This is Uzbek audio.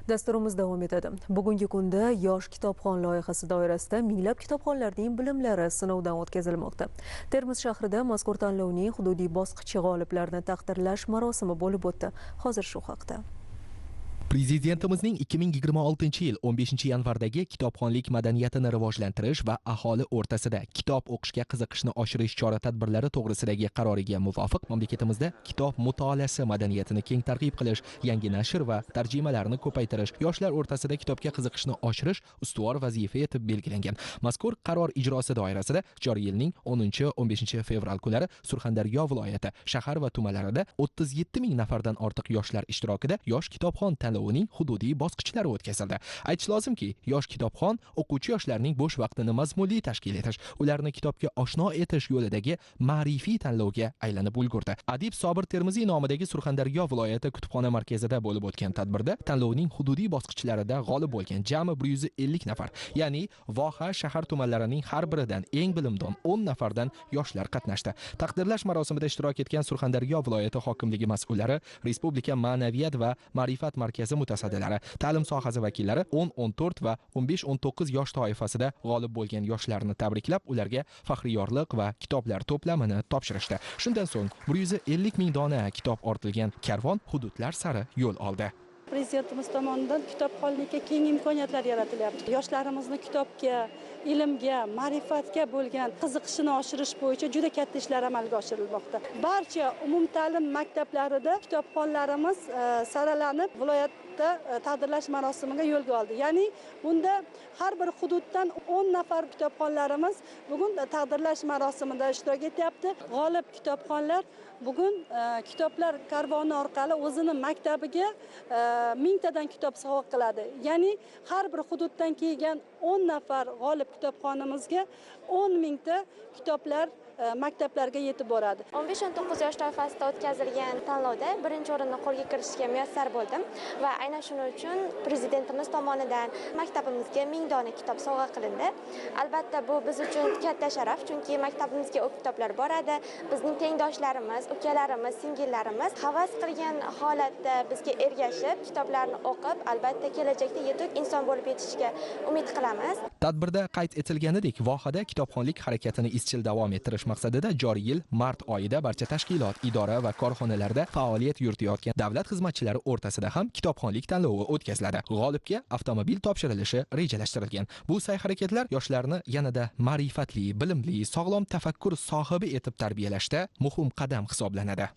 Dasturimiz davom etadi. Bugungi kunda Yosh kitobxon loyihasi doirasida minglab kitobxonlarning bilimlari sinovdan o'tkazilmoqda. Termiz shahrida mazkur tanlovning hududiy bosqichi g'oliblarini taqdirlash marosimi bo'lib o'tdi. Hozir shu haqda. Prezidentimizning 2026-yil 15-yanvardagi kitobxonlik madaniyatini rivojlantirish va aholi o'rtasida kitob o'qishga qiziqishni oshirish chora-tadbirlari to'g'risidagi qaroriga muvofiq mamlakatimizda kitob mutolaasi madaniyatini keng targ'ib qilish, yangi nashr va tarjimalarni ko'paytirish, yoshlar o'rtasida kitobga qiziqishni oshirish ustuvor vazifa etib belgilangan. Mazkur qaror ijrosi doirasida joriy yilning 10-15 fevral kunlari Surxondaryo viloyati shahar va tumanlarida 37 ming nafardan ortiq yoshlar ishtirokida Yosh kitobxon tanlovining hududiy bosqichlari o'tkazildi. Aytish lozimki, Yosh kitobxon o'quvchi yoshlarning bo'sh vaqtini mazmunli tashkil etish, ularni kitobga oshno etish yo'lidagi ma'rifiy tanlovga aylanib ulgurdi. Adib Sobir Termiziy nomidagi Surxondaryo viloyati kutubxona markazida bo'lib o'tgan tadbirda tanlovning hududiy bosqichlarida g'olib bo'lgan jami 150 nafar, ya'ni voha, shahar, tumanlarining har biridan eng bilimdon 10 nafardan yoshlar qatnashdi. Taqdirlash marosimida ishtirok etgan Surxondaryo viloyati hokimligi mas'ullari, Respublika ma'naviyat va ma'rifat markazi mutasaddilari, ta'lim sohasi vakillari 10-14 va 15-19 yosh toifasida g'olib bo'lgan yoshlarni tabriklab, ularga faxriy yorliq va kitoblar to'plamini topshirishdi. Shundan so'ng 150 ming dona kitob ortilgan karvon hududlar sari yo'l oldi. Prezidentimiz tomonidan kitobxonlikka keng imkoniyatlar yaratilyapti. Yoshlarimizni kitobga, ilmga, ma'rifatga bo'lgan qiziqishini oshirish bo'yicha juda katta ishlar amalga oshirilmoqda. Barcha umumta'lim maktablarida kitobxonlarimiz saralanib, viloyatda taqdirlash marosimiga yo'lga oldi. Ya'ni bunda har bir hududdan 10 nafar kitobxonlarimiz bugun taqdirlash marosimida ishtirok etyapti. G'olib kitobxonlar bugun kitoblar karvoni orqali o'zini maktabiga mingtadan kitob sovg'a qiladi. Ya'ni har bir hududdan kelgan 10 nafar g'olib kitobxonimizga 10 mingta kitoblar maktablarga yetib boradi. 15-19 yosh toifasida o'tkazilgan tanlovda birinchi o'rinni qo'lga kiritishga muyassar bo'ldim va aynan shuning uchun prezidentimiz tomonidan maktabimizga 1000 dona kitob sovg'a qilindi. Albatta, bu biz uchun katta sharaf, chunki maktabimizga u kitoblar boradi. Bizning tengdoshlarimiz, ukalarimiz, singillarimiz havas qilgan holatda bizga ergashib, kitoblarni o'qib, albatta, kelajakda yetuk inson bo'lib yetishishiga umid qilamiz. Tadbirda qayd etilganidek, vohada kitobxonlik harakatini izchil davom ettirish maqsadida joriy yil mart oyida barcha tashkilot, idora va korxonalarda faoliyat yuritayotgan davlat xizmatchilari o'rtasida ham kitobxonlik tanlovi o'tkaziladi. G'olibga avtomobil topshirilishi rejalashtirilgan. Bu sa'y-harakatlar yoshlarni yanada ma'rifatli, bilimli, sog'lom tafakkur sohibi etib tarbiyalashda muhim qadam hisoblanadi.